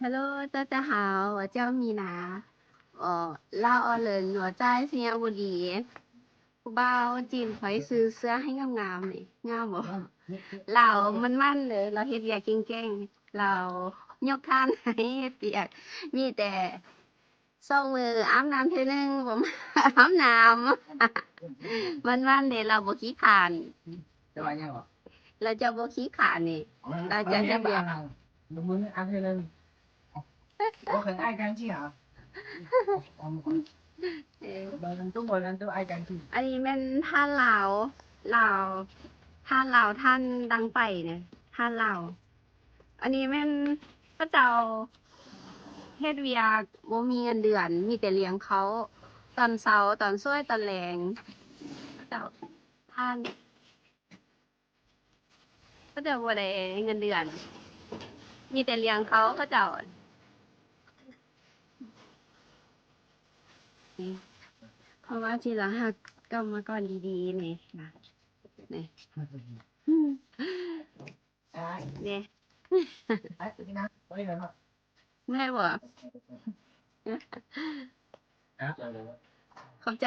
Hello ເຈົ້າຈະຫາວ ເຈົ້າມີນາ ເອີ ລາວອອເລີນ ຫົວໃຈໄຊຍະບູລີ ຜູ້ບ່າວຈີນຂ້ອຍຊື້ເສື້ອໃຫ້ງາມໆນີ້ ງາມບໍ່? ລາວມັນໆເດີ ລາວເຮັດວຽກເກັ່ງໆ ລາວຍົກຖານໃຫ້ເຮັດວຽກ ມີແຕ່ ສອງມື້ອາບນ້ຳເທື່ອໜຶ່ງ ບໍ່ອາບນ້ຳ ມັນໆເດ້ ລາວບໍ່ຂີ້ຄ້ານ ເຈົ້າວ່າຫຍັງເກາະ? ລາວຈະບໍ່ຂີ້ຄ້ານນີ້ ລາວຈະເຮັດວຽກ ມື້ອາບເທື່ອໜຶ່ງ ບໍ່ເຄີຍອ້າຍກັນຊິຫາ ເອີ ເບິ່ງຕູ້ ເບິ່ງຕູ້ອ້າຍກັນຊິ ອັນນີ້ແມ່ນທ່ານລາວ ລາວ ທ່ານລາວທ່ານດັງໄປນະ ທ່ານລາວ ອັນນີ້ແມ່ນເຂົາເຈົ້າເຮັດວຽກບໍ່ມີເງິນເດືອນ ມີແຕ່ລ້ຽງເຂົາຕອນເຊົ້າ ຕອນສວຍ ຕອນແລງ ເຂົາເຈົ້າ ທ່ານ ເຂົາເຈົ້າບໍ່ໄດ້ເງິນເດືອນ ມີແຕ່ລ້ຽງເຂົາ ເຂົາເຈົ້າ ເພາະວ່າທີ່ລາວຮັກກຳມະກອນດີໆນີ້ນະ ນີ້ ນີ້ ເມື່ອຍບໍ່? ຂອບໃຈ